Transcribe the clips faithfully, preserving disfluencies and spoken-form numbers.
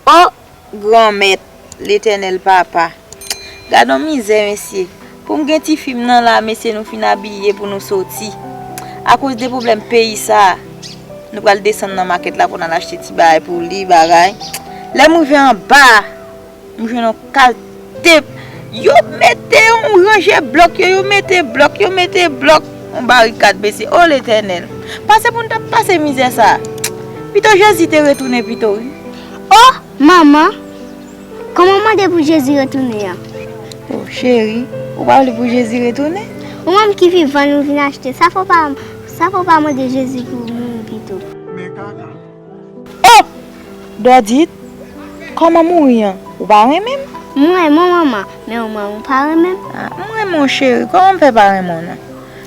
O Granmèt, Letènèl Papa, gad on mizè, mesye. Pou m gen tifi m nan la, mesye, nou fin abiye pou nou soti. Akoz de pwoblèm peyi sa, nou pral desann nan makèt la pou n al achte ti bagay pou li, bagay. Lè m rive anba, m jwenn yon kalte. Yo mete yon ranje blòk, yo, yo mete blòk, yo mete blòk. Yon barikad, mesye. O Letènèl, pase pou n t ap pase mizè sa. Pito Jezi te retounen pito, wi. O, manman, kòman w mande pou Jezi retounen an? O, cheri, ou pa vle pou Jezi retounen? Ou menm ki vivan, nou vin achte. Sa fè w pa, sa fè w pa mande Jezi pou mouri pito? O! Dòdit, kòman mouri an? Ou pa renmen m? M renmen w, manman, men ou menm ou pa renmen m. A, m renmen w, cheri, kòman m fè pa renmen w nan?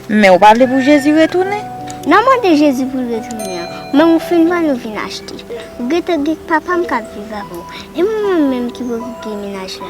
Men ou pa vle pou Jezi retounen? N a mande Jezi pou l retounen an. Ou menm ou fin vann, ou vin achte. Ou gentan gen papa m k ap viv avè w. E mwen menm menm ki poko gen mennaj la.